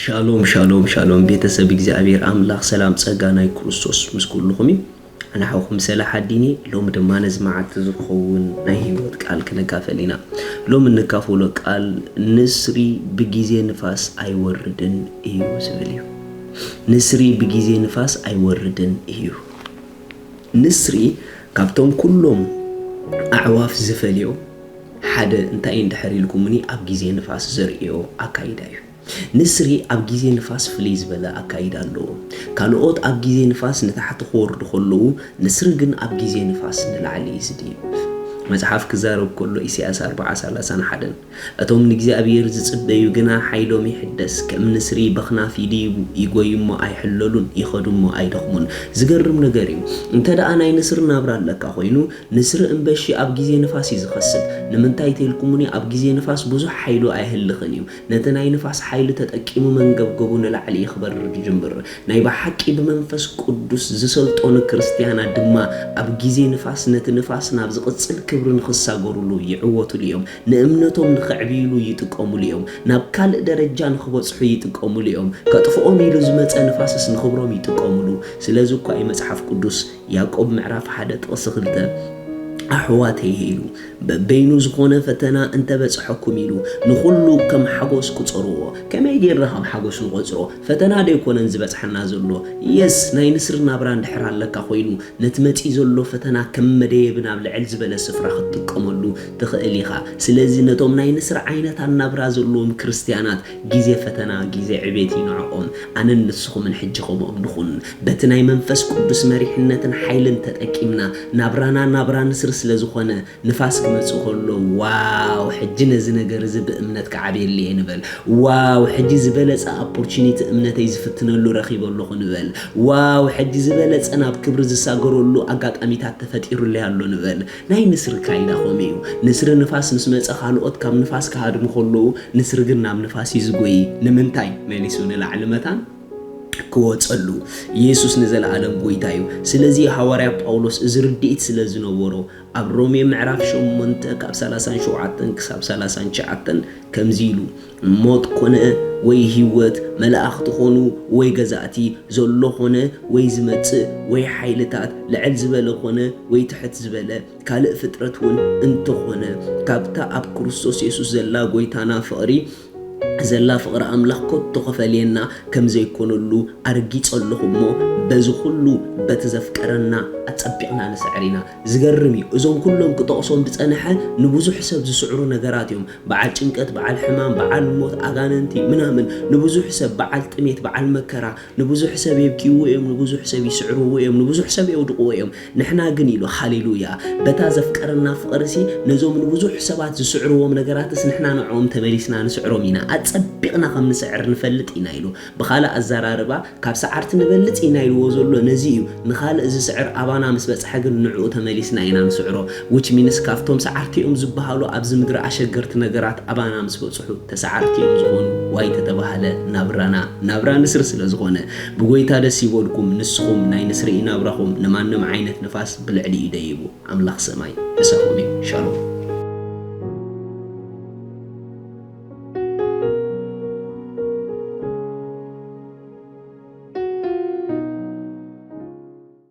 ሻሎም ሻሎም ሻሎም፣ ቤተሰብ እግዚኣብሔር ኣምላኽ ሰላም ጸጋ ናይ ክርስቶስ ምስ ኩልኹም እዩ። ኣነ ሓውኹም ሰለ ሓዲኒ። ሎም ድማ ነዚ መዓልቲ ዝኸውን ናይ ህይወት ቃል ክንካፈል ኢና። ሎም እንካፈሎ ቃል ንስሪ ብጊዜ ንፋስ ኣይወርድን እዩ ዝብል እዩ። ንስሪ ብጊዜ ንፋስ ኣይወርድን እዩ። ንስሪ ካብቶም ኩሎም ኣዕዋፍ ዝፈልዮ ሓደ እንታይ እንድሕር ኢልኩምኒ፣ ኣብ ጊዜ ንፋስ ዘርእዮ ኣካይዳ እዩ። ንስሪ ኣብ ጊዜ ንፋስ ፍልይ ዝበለ ኣካይዳ ኣለዎ። ካልኦት ኣብ ጊዜ ንፋስ ንታሕቲ ክወርዱ ከለዉ፣ ንስሪ ግን ኣብ ጊዜ ንፋስ ንላዕሊ እዩ ዝድይብ። መጽሓፍ ክዛረብ ከሎ ኢሳያስ ኣርብዓ ሰላሳን ሓደን፣ እቶም ንእግዚኣብሔር ዝጽበዩ ግና ሓይሎም ይሕደስ፣ ከም ንስሪ በኽናፍ ይድይቡ፣ ይጎዩ እሞ ኣይሕለሉን፣ ይኸዱ እሞ ኣይደኽሙን። ዝገርም ነገር እዩ። እንተ ደኣ ናይ ንስሪ ናብራ ኣለካ ኮይኑ፣ ንስሪ እምበሺ ኣብ ጊዜ ንፋስ እዩ ዝኸስብ። ንምንታይ ተልኩምኒ፣ ኣብ ጊዜ ንፋስ ብዙሕ ሓይሉ ኣይህልኽን እዩ። ነቲ ናይ ንፋስ ሓይሊ ተጠቂሙ መንገብገቡ ንላዕሊ እዩ ክበርር ዝጅምር። ናይ ብሓቂ ብመንፈስ ቅዱስ ዝሰልጠኑ ክርስትያናት ድማ ኣብ ጊዜ ንፋስ ነቲ ንፋስ ናብ ዝቕጽል ክብሪ ንኽሳገሩሉ ይዕወቱሉ እዮም። ንእምነቶም ንኸዕብይሉ ይጥቀሙሉ እዮም። ናብ ካልእ ደረጃ ንኽበጽሑ ይጥቀሙሉ እዮም። ከጥፍኦም ኢሉ ዝመጸ ንፋስስ ንኽብሮም ይጥቀሙሉ። ስለዚ እኳ እዩ መጽሓፍ ቅዱስ ያዕቆብ ምዕራፍ ሓደ ጥቕሲ ክልተ፣ ኣሕዋተይ ኢሉ፣ በበይኑ ዝኾነ ፈተና እንተበጽሐኩም ኢሉ ንኹሉ ከም ሓጎስ ቁጸርዎ። ከመይ ጌርና ከም ሓጎስ ንቆጽሮ? ፈተና ዶ ኣይኮነን ዝበጽሐና ዘሎ? የስ፣ ናይ ንስሪ ናብራ እንድሕር ኣለካ ኮይኑ፣ ነቲ መጺእ ዘሎ ፈተና ከም መደየቢ ናብ ልዕል ዝበለ ስፍራ ክትጥቀመሉ ትኽእል ኢኻ። ስለዚ ነቶም ናይ ንስሪ ዓይነት ኣናብራ ዘለዎም ክርስትያናት፣ ግዜ ፈተና፣ ግዜ ዕቤት እዩ ንዕኦም። ኣነን ንስኹምን ሕጂ ከምኦም ንኹን። በቲ ናይ መንፈስ ቅዱስ መሪሕነትን ሓይልን ተጠቂምና፣ ናብራና ናብራ ንስሪ ስለ ዝኾነ፣ ንፋስ ክመጽእ ከሎ፣ ዋው፣ ሕጂ ነዚ ነገር እዚ ብእምነት ክዓብየሉ እየ ንበል። ዋው፣ ሕጂ ዝበለጸ ኦፖርቹኒቲ እምነተይ ዝፍትነሉ ረኺበ ኣለኹ ንበል። ዋው፣ ሕጂ ዝበለጸ ናብ ክብሪ ዝሳገረሉ ኣጋጣሚታት ተፈጢሩለይ ኣሎ ንበል። ናይ ንስሪ ካይዳ ከምኡ እዩ። ንስሪ ንፋስ ምስ መጸ፣ ካልኦት ካብ ንፋስ ክሃድሙ ከለዉ፣ ንስሪ ግን ናብ ንፋስ እዩ ዝጎይ። ንምንታይ? መሊሱ ንላዕሊ መታን ክወጸሉ። ኢየሱስ ንዘለኣለም ጎይታ እዩ። ስለዚ ሃዋርያ ጳውሎስ እዚ ርድኢት ስለ ዝነበሮ፣ ኣብ ሮሜ ምዕራፍ ሸሞንተ ካብ ሰላሳን ሸውዓተን ክሳብ ሰላሳን ትሽዓተን ከምዚ ኢሉ፣ ሞት ኮነ ወይ ህይወት፣ መላእኽቲ ኾኑ ወይ ገዛእቲ፣ ዘሎ ኾነ ወይ ዝመጽእ ወይ ሓይልታት፣ ልዕል ዝበለ ኾነ ወይ ትሕት ዝበለ፣ ካልእ ፍጥረት እውን እንተኾነ፣ ካብታ ኣብ ክርስቶስ የሱስ ዘላ ጎይታና ፍቕሪ ዘላ ፍቕሪ ኣምላኽ ከቶ ክፈልየና ከም ዘይኮነሉ ኣርጊጸ ኣለኹ እሞ፣ በዚ ኩሉ በቲ ዘፍቀረና ኣጸቢቕና ንስዕር ኢና። ዝገርም እዩ። እዞም ኩሎም ክጠቕሶም ዝጸንሐ ንብዙሕ ሰብ ዝስዕሩ ነገራት እዮም። በዓል ጭንቀት፣ በዓል ሕማም፣ በዓል ሞት፣ ኣጋንንቲ፣ ምናምን፣ ንብዙሕ ሰብ በዓል ጥሜት፣ በዓል መከራ፣ ንብዙሕ ሰብ የብክይዎ እዮም፣ ንብዙሕ ሰብ ይስዕርዎ እዮም፣ ንብዙሕ ሰብ የውድቕዎ እዮም። ንሕና ግን ኢሉ፣ ሃሌሉያ፣ በታ ዘፍቀረና ፍቕርሲ ነዞም ንብዙሕ ሰባት ዝስዕርዎም ነገራትስ ንሕና ንዕኦም ተመሊስና ንስዕሮም ኢና። ኣጸቢቕና ከም ንስዕር ንፈልጥ ኢና ኢሉ። ብኻልእ ኣዘራርባ፣ ካብ ሰዓርቲ ንበልጽ ኢና ኢልዎ ዘሎ ነዚ እዩ። ንኻልእ ዝስዕር ኣባና ምስ በጽሐ ግን ንዕኡ ተመሊስና ኢና ንስዕሮ። Which means ካብቶም ሰዓርቲ እዮም ዝበሃሉ ኣብዚ ምድሪ ኣሸገርቲ ነገራት ኣባና ምስ በጽሑ ተሰዓርቲ እዮም ዝኾኑ። ዋይ ተተባህለ ናብራና፣ ናብራ ንስሪ ስለ ዝኾነ። ብጎይታ ደስ ይበልኩም፣ ንስኹም ናይ ንስሪ ናብራኹም ንማንም ዓይነት ንፋስ ብልዕሊ እዩ ደይቡ። ኣምላኽ ሰማይ ምሳኹም እዩ። ሻሎም።